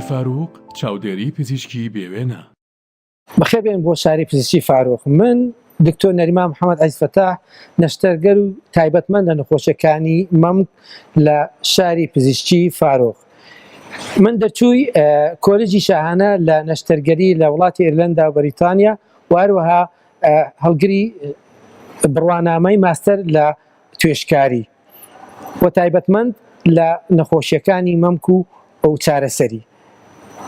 فاروق، چاودێری پزیشکی بێ وێنە. بەخێربێن بۆ شاری پزیشکی فاروق من دکتۆر نەریمان محەمەد عەزیز فەتاح نەشتەرگەر و تایبەتمەند لە نەخۆشیەکانی مەمک لە شاری پزیشکی فاروق من دەرچووی کۆلێجی شاهانە لە نەشتەرگەری لە وڵاتی ئێرلەندا و بەریتانیا و هەروەها هەڵگری بڕوانامەی ماستەر لە توێژکاری و تایبەتمەند لە نەخۆشیەکانی مەمک و و چارەسەری.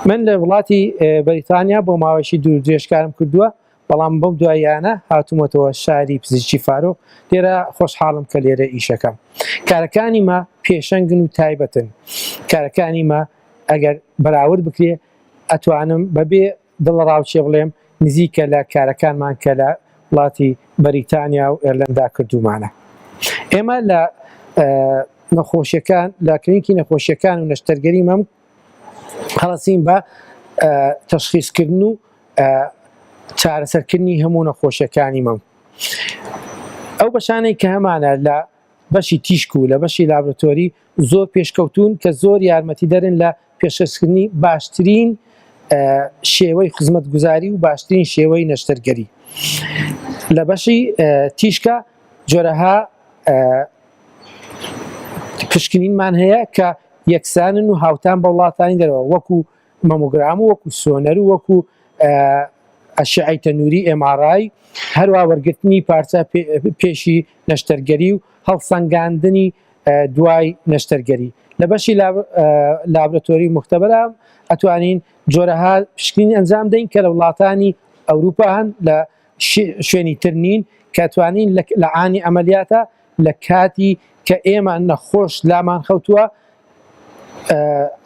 من لە وڵاتی بەریتانیا بۆ ماوەیەکی دوور درێژ کارم کردووە، بەڵام بەم دواییانە هاتوومەتەوە شاری پزیشکی فاروق، لێرە خۆشحاڵم کە لێرە ئیشەکەم. کارەکانی مە پێشەنگن و تایبەتن. کارەکانی مە ئەگەر بەراورد بکرێ ئەتوانم بەبێ دڵەڕاوکێ بڵێم نزیکە لە کارەکانمان کە لە وڵاتی بەریتانیا و ئێرلەندا کردوومانە. ئێمە لە نەخۆشیەکان لە کلینیکی نەخۆشیەکان و نەشتەرگەری مەمک هەڵەسین بە تەشخیصکردن و چارەسەرکردنی هەموو نەخۆشیەکانی مەمک. ئەو بەشانەی کە هەمانە لە بەشی تیشک و لە بەشی لابراتۆری زۆر پێشکەوتوون کە زۆر یارمەتیدەرن لە پێشکەشکردنی باشترین شێوەی خزمەتگوزاری و باشترین شێوەی نەشتەرگەری. لە بەشی تیشکە جۆرەها پشکنینمان هەیە کە یەکسانن و هاوتان بە وڵاتانی دەرەوە وەکو مەمۆگرام و وەکو سۆنەر و وەکو ئەشعەی تەنووری MRI هەروە وەرگرتنی پارچە پێشی نەشتەرگەری و هەڵسەنگاندنی دوای نەشتەرگەری لە بەشی لابراتۆری مختبەرە ئەتوانین جۆرەها پشکنین ئەنجام دەین کە لە وڵاتانی ئەوروپا هەن لە شوێنی تر نین کە توانین لە عانی ئەمەلیاتە لە کاتی کە ئێمە نەخۆش لامان خەوتووە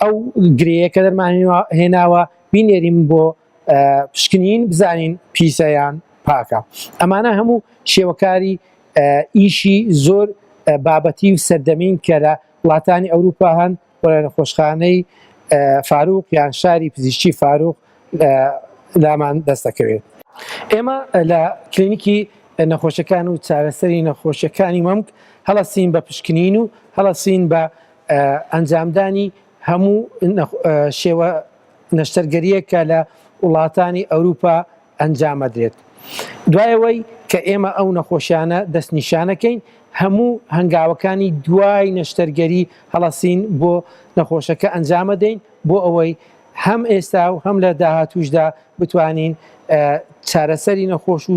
ئەو گرەیە کە دەرمان هێناوە بینێرین بۆ پشکنین بزانین پیسە یان پاکە ئەمانە هەموو شێوەکاری ئیشی زۆر بابەتی و سەردەمین کە لە وڵاتانی ئەوروپا هەن و لە نەخۆشخانەی فاروق یان شاری پزیشکی فاروق لامان دەست دەکەوێت. ئێمە لە کلینیکی نەخۆشەکان و چارەسەری نەخۆشیەکانی مەمک هەڵەسین بە پشکنین و هەڵەسین بە ئەنجامدانی هەموو شێوە نەشتەرگەرییەک کە لە وڵاتانی ئەوروپا ئەنجامەدرێت. دوای ئەوەی کە ئێمە ئەو نەخۆشیانە دەستنیشانەکەین، هەموو هەنگاوەکانی دوای نەشتەرگەری هەڵەسین بۆ نەخۆشەکە ئەنجامەدەین بۆ ئەوەی هەم ئێستا و هەم لە داهاتووشدا بتوانین چارەسەری نەخۆش و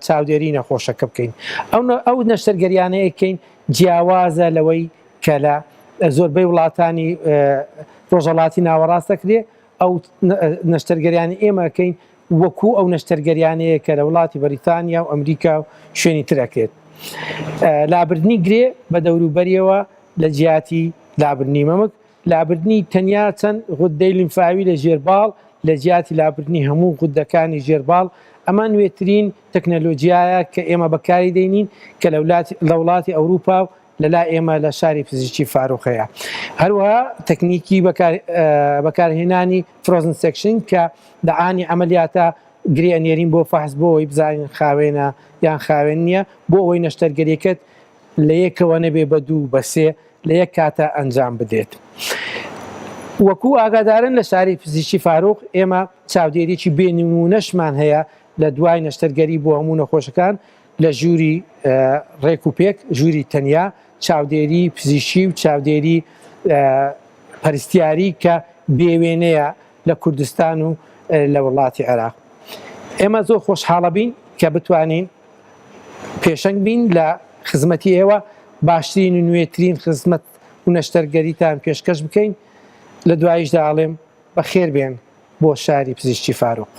چاودێری نەخۆشەکە بکەین. ئەو نەشتەرگەریانە ئەکەین جیاوازە لەوەی کە لە زۆربەی وڵاتانی ڕۆژهەڵاتی ناوەڕاست دەکرێ، ئەو نەشتەرگەریانەی ئێمە ئەکەین وەکو ئەو نەشتەرگەریانەیە کە لە وڵاتی بەریتانیا و ئەمریکا و شوێنی تر ئەکرێت. لابردنی گرێ بە دەوروبەریەوە لە جیاتی لابردنی مەمک، لابردنی تەنیا چەند غوددەی لیمفاوی لە ژێر باڵ لە جیاتی لابردنی هەموو غوددەکانی ژێر باڵ، ئەمە نوێترین تەکنەلۆجیایە کە ئێمە بەکاری دەینین کە لە وڵاتی ئەوروپا و لە لای ئێمە لە شاری پزیشکی فاروق هەیە. هەروەها تەکنیکی بەکارهێنانی frozen section کە لە عانی عەمەلیاتە گرێ ئەنێرین بۆ فەحس بۆ ئەوەی بزانین خاوێنە یان خاوێن نییە بۆ ئەوەی نەشتەرگەریەکەت لە یەکەوە نەبێ بە دوو بە سێ لە یەک کاتە ئەنجام بدرێت. وەکو ئاگادارن لە شاری پزیشکی فاروق ئێمە چاودێریی بێ نموونەشمان هەیە لە دوای نەشتەرگەری بۆ هەموو نەخۆشەکان لە ژووری ڕێک و پێک، ژووری تەنیا، چاودێری پزیشکی و چاودێری پەرستیاری کە بێوێنەیە لە کوردستان و لە وڵاتی عێراق. ئێمە زۆر خۆشحاڵە بین کە بتوانین پێشەنگ بین لە خزمەتی ئێوە، باشترین و نوێترین خزمەت و نەشتەرگەریتان پێشکەش بکەین. لە دواییشدا ئەڵێم بەخێر بێن بۆ شاری پزیشکی فاروق.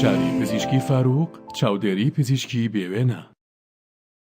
شاری پزیشکی فاروق چاودێری پزیشکی بێوێنە.